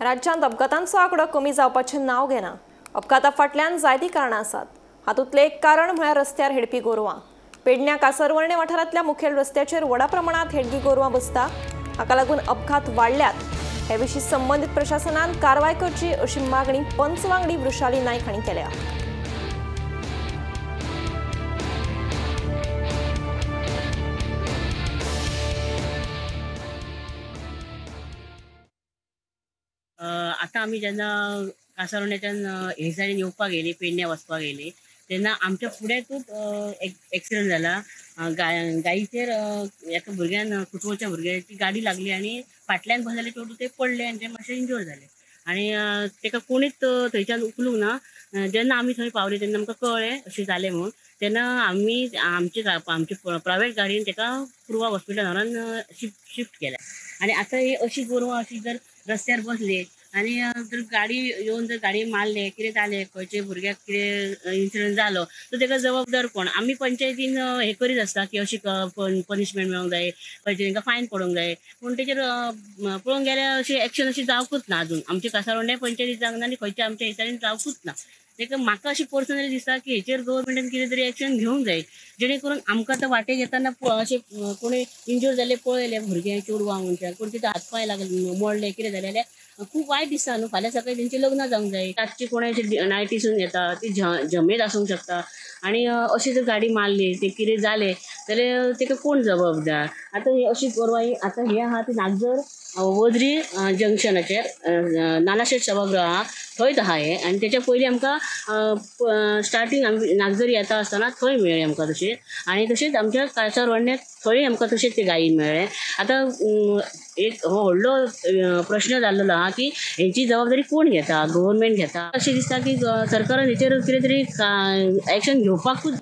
राज्यांत अपघातांचो आंकडो कमी जावपाचें नांव घेना. अपघाता फाटल्यान जायतीं कारणां आसात. हातूंतलें एक कारण म्हळ्यार रस्त्यार हेडपी गोरवां. पेडण्या कासरवर्णे वाठारांतल्या मुखेल रस्त्याचेर व्हडा प्रमाणांत हेडगी गोरवां बसता. हाका लागून अपघात वाडल्यात. हे विशीं संबंदीत प्रशासनान कारवाय करची अशी मागणी पंच वांगडी वृषाली नायक हांणी केल्या. आतां आमी जेन्ना कासारवर्ण्याच्यान हे सायडीन येवपाक गेली, पेडण्या वचपाक गेली, तेन्ना आमच्या फुडेंतूच एक्सिडंट जाला. गायीचेर एका भुरग्यान, कुटवोच्या भुरग्याची गाडी लागली आनी फाटल्यान बसलेले चेडूं ते पडले आनी ते मातशे इंजोर जाले आनी ताका कोणीच थंयच्यान उखलूंक ना. जेन्ना आमी थंय पावले तेन्ना आमकां कळ्ळें अशें जालें म्हूण. तेन्ना आमी आमचे आमचे प्रायवेट गाडयेन ताका पूर्वा हॉस्पिटलान व्हरोन शिफ्ट केलें. आनी आतां ही अशी गोरवां अशी जर रस्त्यार बसली आनी जर गाडी येवन जर गाडी मारले, कितें जालें, खंयचे भुरग्याक कितें इन्सिडंट जालो तर ताका जबाबदार कोण? आमी पंचायतीन हें करीत आसता की अशी पनिशमेंट मेळोंक जाय, खंयचे तांकां फायन पडोंक जाय, पूण तेचेर पळोवंक गेल्यार अशी एक्शन अशी जावंकूच ना अजून. आमच्या कासारवर्णे पंचायतीत जावंक ना आनी खंयच्या आमच्या हिसारीन जावंकूच ना. ताका म्हाका अशी पर्सनली दिसता की हेचेर गव्हर्मेंटान कितें तरी एक्शन घेवंक जाय, जेणे करून आमकां आतां वाटेक येतना अशें कोणी इंजोर जाल्ले पळयले, भुरगे चेडवां मनशां कोण तितून हात पांय लागले, मोडले, कितें जालें जाल्यार खूब वायट दिसता न्हू. फाल्यां सकाळीं तेंचें लग्न जावंक जाय. रातची कोणें अशें नायटीसून येता, ती झमेत आसूंक शकता आनी अशी जर गाडी मारली, ते कितें जालें जाल्यार ताका कोण जबाबदार? आतां ही अशी गोरवां आतां हें आहा ती नागझर वजरी जंक्शनाचेर नानाशेट सभागृह आहा थंयच आहा हें. आनी तेच्या पयलीं आमकां स्टार्टींग आमी नागझरी येता आसतना थंय मेळ्ळें आमकां तशें. आनी तशेंच आमच्या कासारवर्ण्याक थंय आमकां तशेंच ते गायी मेळ्ळें. आतां एक हो व्हडलो प्रश्न जाल्लो आहा की हेंची जबाबदारी कोण घेता? गव्हर्मेंट घेता? अशें दिसता की सरकारान हेचेर कितें तरी एक्शन घेवपाकूच.